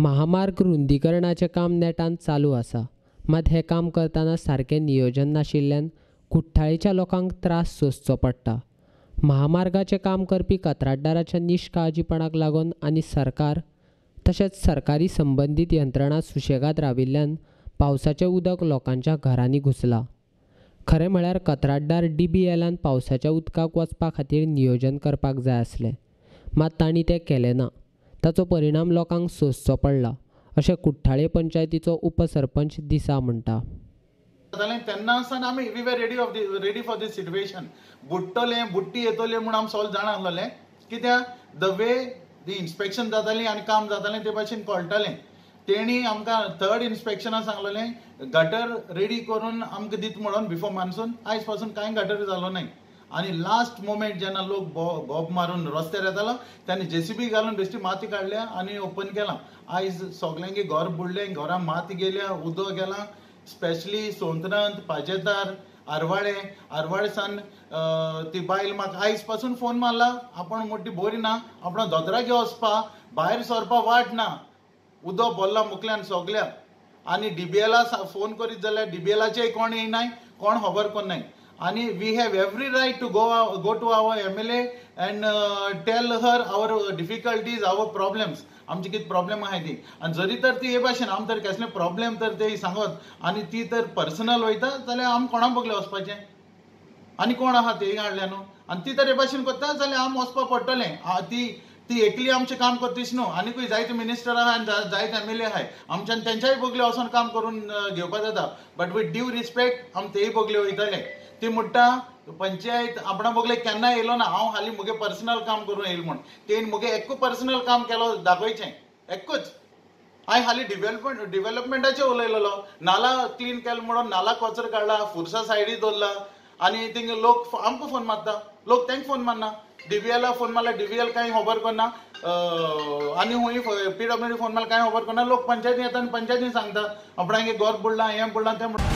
महामार्ग रुंदीकरणाचें काम नेटान चालू आसा. मात हें काम करतना सारकें नियोजन नाशिल्ल्यान कुठ्ठाळीच्या लोकांक त्रास सोंसचो पडटा. महामार्गाचें काम करपी कंत्राटदाराच्या निश्काळजीपणाक लागून आनी सरकार तशेंच सरकारी संबंदीत यंत्रणा सुशेगाद राविल्ल्यान पावसाचें उदक लोकांच्या घरांनी घुसलां. खरें म्हळ्यार कंत्राटदार DBLान पावसाच्या उदकाक वचपा खातीर नियोजन करपाक जाय आसलें, मात तांणी तें केलें ना. ताचो परिणाम लोकांक सोंसचो पडला अशें कुठ्ठाळे पंचायतीचो उपसरपंच दिसा म्हणटा. तेन्ना आसतना आमी we were ready for this situation. बुडटले, बुट्टी येतले म्हूण आमी सगळें जाणा आसलें. कित्याक the way the inspection जाताली आनी काम जातालें ते भाशेन कळटालें. तेणी आमकां थर्ड इन्स्पेक्शना सांगलेलें गटर रेडी करून आमकां दित म्हणून बिफोर मान्सून. आयज पासून कांय गटर जालो नाय. आनी लास्ट मोमेंट जेन्ना लोक बोब मारून रस्त्यार येतालो तेन्ना जेसीबी घालून बेश्टी माती काडल्या आनी ओपन केलां. आयज सगल्यांगे घर बुडलें, घरां माती गेल्या, उदक गेलां. स्पेशली सोंतरांत, पाजेदार, आरवाळे, आरवाळे सान ती बायल म्हाका आयज पासून फोन मारला, आपण मोठी बोरी ना, आपण दोतोराक घेवन वचपा, भायर सरपा वाट ना, उदक भरला मुकल्यान सगल्या. आनी DBLा फोन करीत जाल्यार DBLाचेय कोण येयनाय, कोण खबर कोन्नाय. आनी we have every right to go to our MLA and tell her our difficulties, our problems. आमची कितें प्रॉब्लेम आहाय ती. आनी जरी तर ती हे भाशेन आम तर कसले प्रॉब्लेम तर ते सांगत आनी ती तर पर्सनल वयता जाल्यार आम कोणा बगले वचपाचें आनी कोण आहा ते हाडल्या न्हू. आनी ती तर हे भाशेन करता जाल्यार आम वचपा पडटलें. ती एकली आमचें काम करतीस न्हू, आनीकूय जायते मिनिस्टर आहा आनी जायते MLA आहाय, आमच्यान तेंच्याय बगले वचोन काम करून घेवपा जाता. बट विथ ड्यू रिस्पेक्ट आम तेय बगले वयतले. ती म्हणटा पंचायत आपणा बगले केन्ना येयलो ना, हांव हालीं मुगे पर्सनल काम करून येयलो म्हूण. तेणी मुगे एकूच पर्सनल काम केलो दाखोवचें, एकूच. हांवें हालीं डिवेलपमेंटाचें उलयलेलो, नाला क्लीन केलो म्हणून नाला कचरो काडला, फुरसा सायडी दवरला आनी थिंग लोक आमकां फोन मारता, लोक तांकां फोन मारना. DBLा फोन मारला, DBL कांय खबर करना, आनी हुंय PWD phone मारला कांय खबर करना. लोक पंचायती येता आनी पंचायती सांगता आपणागे घर बुडलां, हें बुडलां, तें बुडलां.